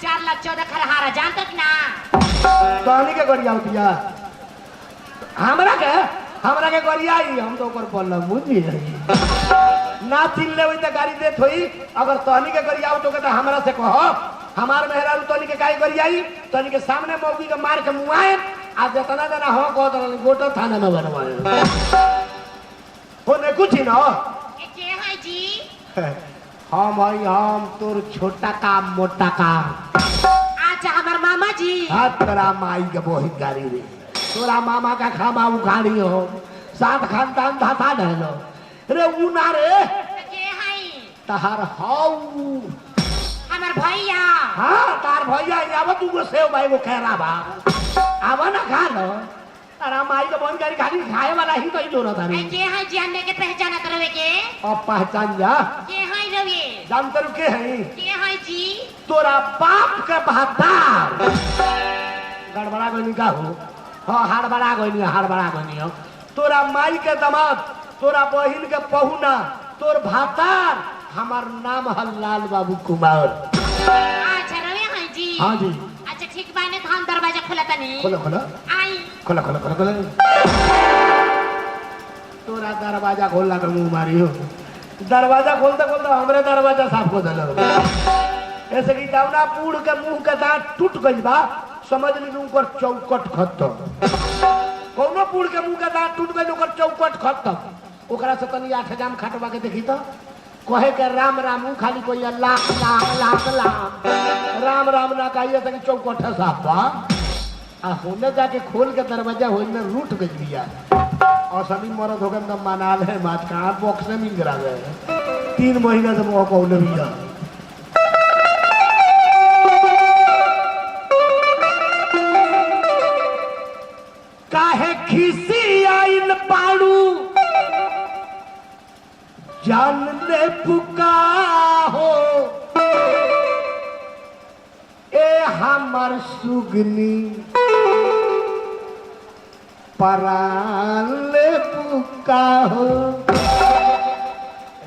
4 लाख 14 खरहारा जानत कि ना? तहनी के गरिया होतिया हमरा के गरिया आई हम तो ओकर बोल बुझी ना चिन लेबै त गाड़ी देत होई। अगर तहनी के गरिया तो त हमरा से कहो हमार मेहरारू तहनी के काहे गरियाई? तहनी के सामने मौगी के मार के मुआए आ जतना जना हो कह दलन गोटो थाना में बनवाए होने कुछ ना। ए के है जी? हम हई हम तोर छोटा का मोटा का। अच्छा हमार मामा जी। हाथ तोरा माई के बोहित गाड़ी रे तोरा मामा का खामा उखाड़ी हो सात खानदान धाता ढलो रे उ ना रे। के है? तहार हाउ हमार भैया। हाँ तार भैया आव तू गो सेव भाई वो खेरा बा आवा ना खा लो। तारा माई के बहन गाड़ी खाली खाए वाला ही तो ही जोरा था ए के है जी? हमने के पहचानत रहे के अब पहचान जा के है रवे जानते रु के है के है जी? तोरा बाप के भातार गड़बड़ा गइनी का हो? हाँ हड़बड़ा गइनी हड़बड़ा गइनी हो। तोरा माई के दमाद तोरा बहिन के पहुना तोर भातार हमार नाम है लाल बाबू कुमार। अच्छा रवे है जी। हाँ जी। अच्छा ठीक बाने तो हम दरवाजा खोला तनी। खोलो खोलो आई खोलो खोलो खोलो खोलो। तोरा दरवाजा खोलना के मुंह मारी हो। दरवाजा खोलते खोलते हमरे दरवाजा साफ कर दिलो। ऐसे कि दावना बूढ़ के मुंह के दांत टूट गइल बा समझ ली उनकर चौकट खत्म। कौनो बूढ़ के मुंह के दांत टूट गइल ओकर चौकट खत्म। ओकरा से तनी 8 जाम खटवा के देखी तो कहे के राम राम उ खाली कोई अल्लाह लाम लाम लाम राम राम ना कहिए तनी चौकट साफ बा। आ होने जाके खोल के दरवाजा होई में रूठ गइल बिया। और सभी मरद हो गए तो मनाल है मात कहाँ बॉक्स में मिल गिरा गए 3 महीना से मुँह कौले बिया। काहे खिसी आइल पाड़ू जान ले पुका हो ए हमर सुगनी परान ले पुका हो।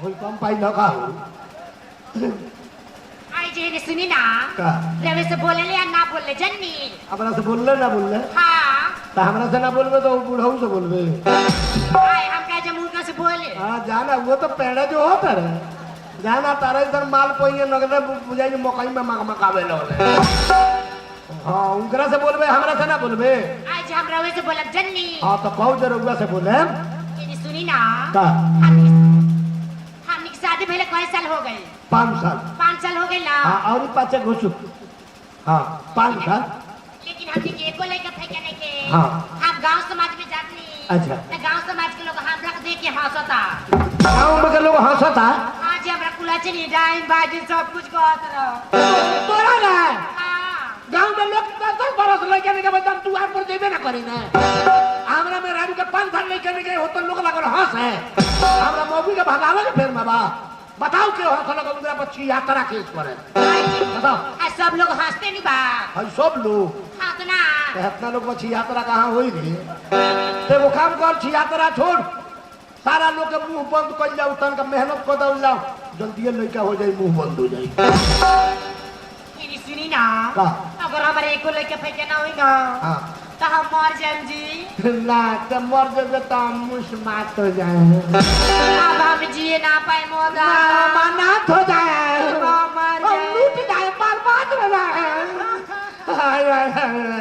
होई कम पाई लगा हो। आई जी ने सुनी ना का रवे से बोले या ना बोले जन्नी? हमरा से बोलले ना बोलले? हाँ तो हमरा से ना बोलबे तो बूढ़ऊ से बोलबे। आए हम कहे जब उनका से बोले। हाँ जाना वो तो पेड़ा जो होता रहे जाना तारा इधर माल पहिए नगदे बुझाई मकई में मक मकावे लगले। हाँ उनकरा से बोलबे हमरा से ना बोलबे। आज हम रवे से बोलब जन्नी। हाँ तो कहू जरूर से बोले। ये सुनी ना का हमनी के शादी भइले कई साल हो गए? 5 साल। 5 साल हो गए ना? हाँ और 5 घुसू। हाँ 5 साल। लेकिन हमनी के एको लड़का फैके नहीं के। हाँ हम गांव समाज में जात नहीं। अच्छा तो गांव समाज के लोग हमरा के देख के हंसता। गांव में के लोग हंसता? हां जी हमरा कुला चली जाए बाजी सब कुछ कहत रहो तोरा ना। हां गांव में लोग 10 बरस लड़का नहीं के बता तू आज पर जेबे ना करी ना। हमरा में राजू के 5 साल लड़का नहीं के हो तो लोग लागल हंस है। हमरा मौगी के भगावे के फेर में बा बताओ के हंस लगल उनकरा पर यात्रा केस करे बताओ। आ सब लोग हंसते नहीं बा? हां सब लोग। हां तो ना इतना लोग बची यात्रा कहाँ होई रे? ते वो काम कर छी यात्रा छोड़ सारा लोग के मुंह बंद कर जाओ तन का मेहनत कर दल जाओ जल्दी लड़का हो जाए मुंह बंद हो जाए। मेरी सुनी ना का अगर हमारे एको लड़का फैके ना होई ना हां तो हम मर जाएम जी। ना तो मर जाबे तो हम मुस्मात हो जाए। अब हम जिए ना पाए मोदा मनात हो जाए मर हम लूट जाए बर्बाद हो जाए। हाय हाय हाय।